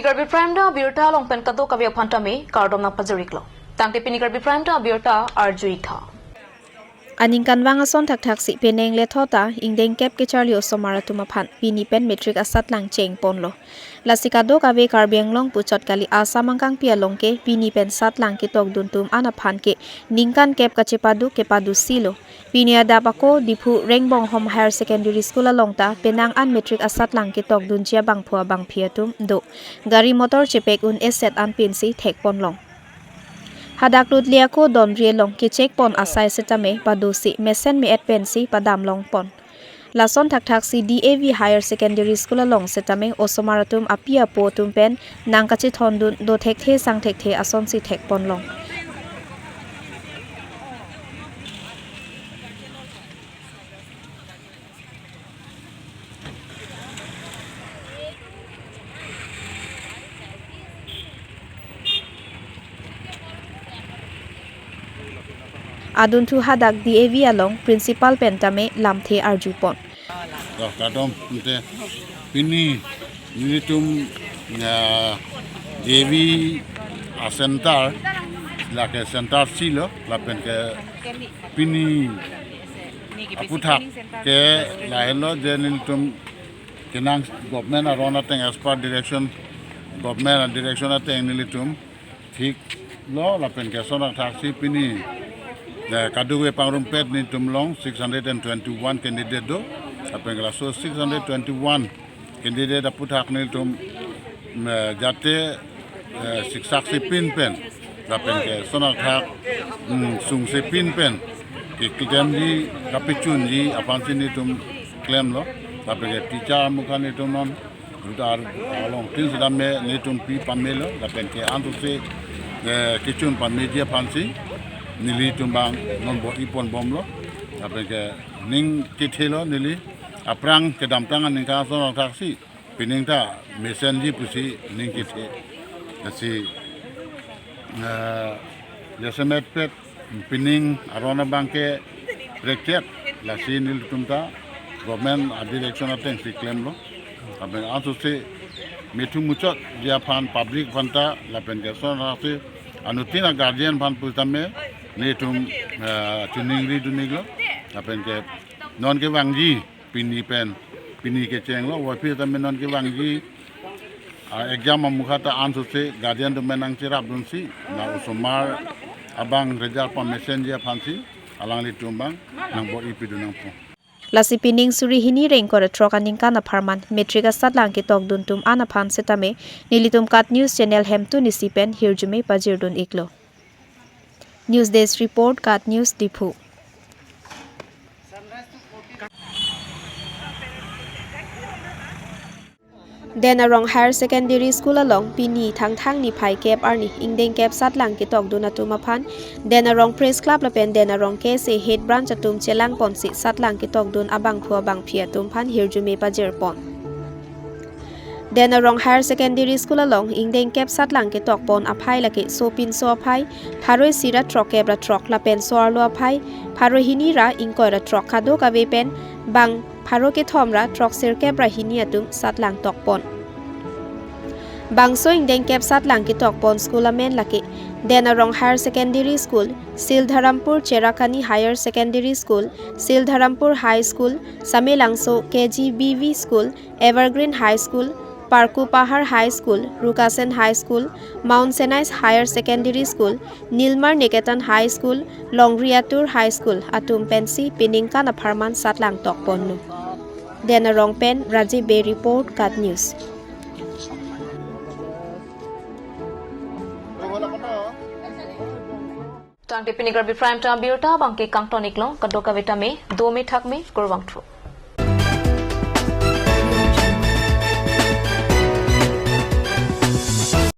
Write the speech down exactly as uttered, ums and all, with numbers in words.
Karbi Prime Time abirta along pen kadokave aphan tame kardom nangpajir-iklo. Tangte pini Karbi Prime Time abirta arju-ik tha. Aningkanvang ason thakthaksi penang lethot ta ingdeng kep kacharli osomar atum aphan pini pen matric asatlang chengponlo. Lasi kadokave Karbi Anglong puchot kali Assam angkangpi along ke pini pen satlang ketokdun atum an aphan ke ningkan kep kachepaduk kepadusilo. Pini adap ako Diphu Rengbonghom Higher Secondary School along ta penang an matric asatlang ketokdunji abangphu abangphi atum do. Gari motor chepek un-eset an pensi thekponlong. Hadak Lutli ako Donri along kechekpon asai setame padosi mesen me-et pensi padamlongpon. Lason thakthaksi D A V Higher Secondary School along setame osomar atum api apo atum pen nangkachethondun do thekthe sang thekthe asonsi thekponlong. Adunthu hadak D A V along principal pen tame lamthe arjupon. Dah, kadom, ante pini nelitum, ya, D A V a center, lake center si lo, lapen ke pini aputhak ke lahelo je nelitum kenang government aron ateng as per direction, government a direction ateng nelitum thiklo lapen ke lason thakthaksi pini, eh, kadokave pangrumpet nelitum along six hundred and twenty-one candidate do, lapen ke laso six hundred twenty-one candidate aputhak nelitum, mm, eh, jate, eh, siksaksi pin pen lapen ke lason thak, mm, sungsi pin pen keklemji kapachunji aphansi nelitum klemlo, lapen ke teacher amukha nelitum non rudar along tin sedame nelitum pi pamelo, lapen ke antusi, eh, kechun pameji aphansi nelitum abang non bor-iponbomlo, lapen ke ning kethelo neli aphrang kedamtang aningkan lason thakthaksi pining ta mesenji pusi ning kethe. Lasi, eh, jasemetpet pining aron abang ke brekchet, lasi nelitum ta government a direction atengsi klemlo. Lapen antusi methang muchotji aphan public aphan ta lapen ke lason thakthaksi anuttin a guardian aphan pusitame nelitum, eh, chiningri dun-iklo. Lapen ke non kevangji pini pen, pini kechenglo, waphi tame non kevangji, ah, exam amukha ta antusi guardian atum nangcherapdunsi, na osomar abang result pamesenji aphansi alanglitum abang nang bor-ipidun nangpo. Lasi pining suri hini ra ingkoi ra throk aningkan apharman matric asatlang ketokdun atum an aphan setame nelitum KAT News channel hemtun isi pen hirjume pajirdun-iklo. News Desk Report, KAT News, Diphu. Den Arong Higher Secondary School along pini Thangthang niphai kep arni ingdeng kep satlang ketokdun atum aphan Den Arong Press Club lapen Den Arong K S A Head Branch atum chelangponsi satlang ketokdun abangphu abangphi atum aphan hirjume pajirpon. Den Arong Higher Secondary School along ingdeng kep satlang ketokpon aphai lake sopinso aphai pharo isi ra throkkep ra throk lapen so-arlo aphai pharo hini ra ingkoi ra throk, kadokave pen bang pharo kethom ra throksirkep ra hini atum satlang tokpon. Bangso ingdeng kep satlang ketokpon school amen lake Den Arong Higher Secondary School, Sildharampur Cherakani Higher Secondary School, Sildharampur High School, Samelangso K G B V School, Evergreen High School, Parku Pahar High School, Rukasen High School, Mount Sinai Higher Secondary School, Nilmar Niketan High School, Longriatur High School atum pensi peningkan apharman satlang tokponlo. Den Arong pen Rajiv Bey report, KAT News. Tangte pini Karbi Prime Time abirta abangke kangton-iklo, kadokave tame dome thakme, kurvangthu.